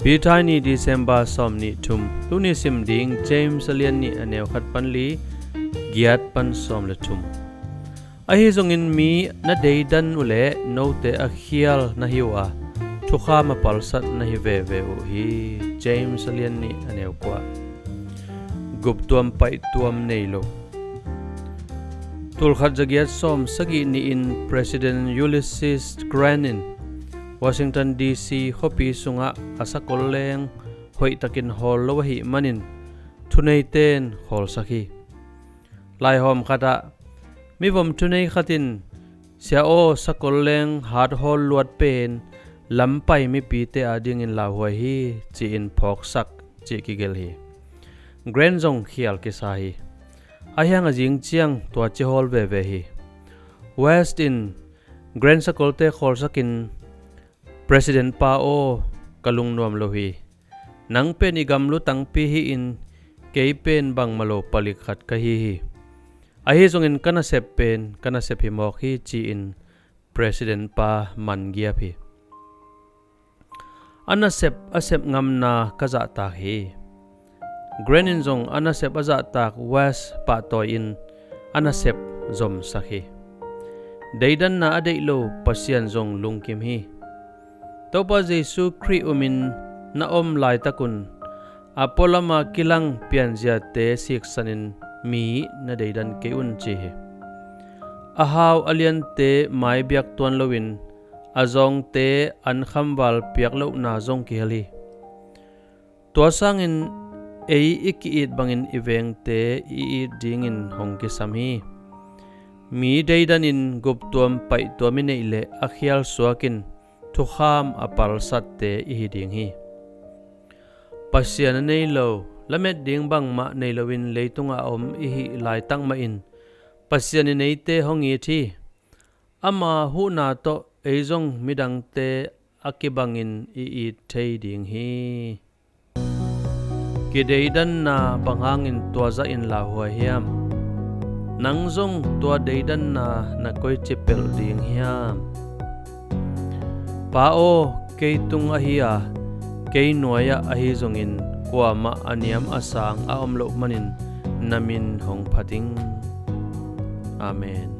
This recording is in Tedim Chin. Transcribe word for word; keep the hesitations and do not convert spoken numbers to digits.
Pi Thai ni, December sawm nih thum. Tuni sim ding James a lian nih, a neu khat pan li, giat pan sawm le thum. Ahi zongin mi na deidan uh leh note a khial na hi uh a, thukham a palsat na hi veve uh hi. James a lian nih, a neu kua. Guptuam paihtuam nei lo. Tulkhat zagiat sawm sagih ni-in President Ulysses Grant in Washington D C khuapi sungah a sakol leng hoihtakin hawl lo ahih manin thuneite in khawlsak hi. Laihawm khatah mivom thunei khat in, "Sia aw, sakol leng hat hawl luat pen lampai mipite adingin lauhuai hi," ci-in phawksak cih kigelh hi. Grant zong khial kisa hi. Ahi hang a zing ciang tua ci hawl veve hi. West in Grant sakolte khawlsakin, "President pa aw, ka lungnuam lo hi. Nang pen i gam lutangpi hi-in kei pen bangmah lo palik khat ka hi hi. Ahi zongin ka nasep pen ka nasep hi mawk hi," ci-in President pa man giap hi. A nasep a sep ngamna ka zahtak hi. Grant in zong a nasep a zahtak West pahtawi-in a nasep zomsak hi. Deidanna a deih lo Pasian zong lungkim hi. Topa Jesu Khrih umin na om laitakun a pualama kilang pianziate siksanin mi na deidan kei un ci hi. A hau a liante mai biak tuan loin a zawngte an khamval piak lohna zong kihel hi. Tua sangin ei i ki-it bangin i vengte i it dingin hong kisam hi. Mi deidanin guptuam paihtuam i neih leh a khial suakin thukham a palsatte i hi ding hi. Pasian a nei lo, lamet ding bangmah nei loin leitungah a om i hih laitak mahin Pasian in eite hong it hi. Ama huhna tawh ei zong midangte a kibangin i it thei ding hi. Kideidanna bang hangin tua zahin lauhuai hiam? Nang zong tua deidanna na koici pelh ding hiam? Pa aw, kei tung ahi a, kei nuai-ah ahi zongin kuamah a niam a sang a om loh manin na min hong phat ing. Amen.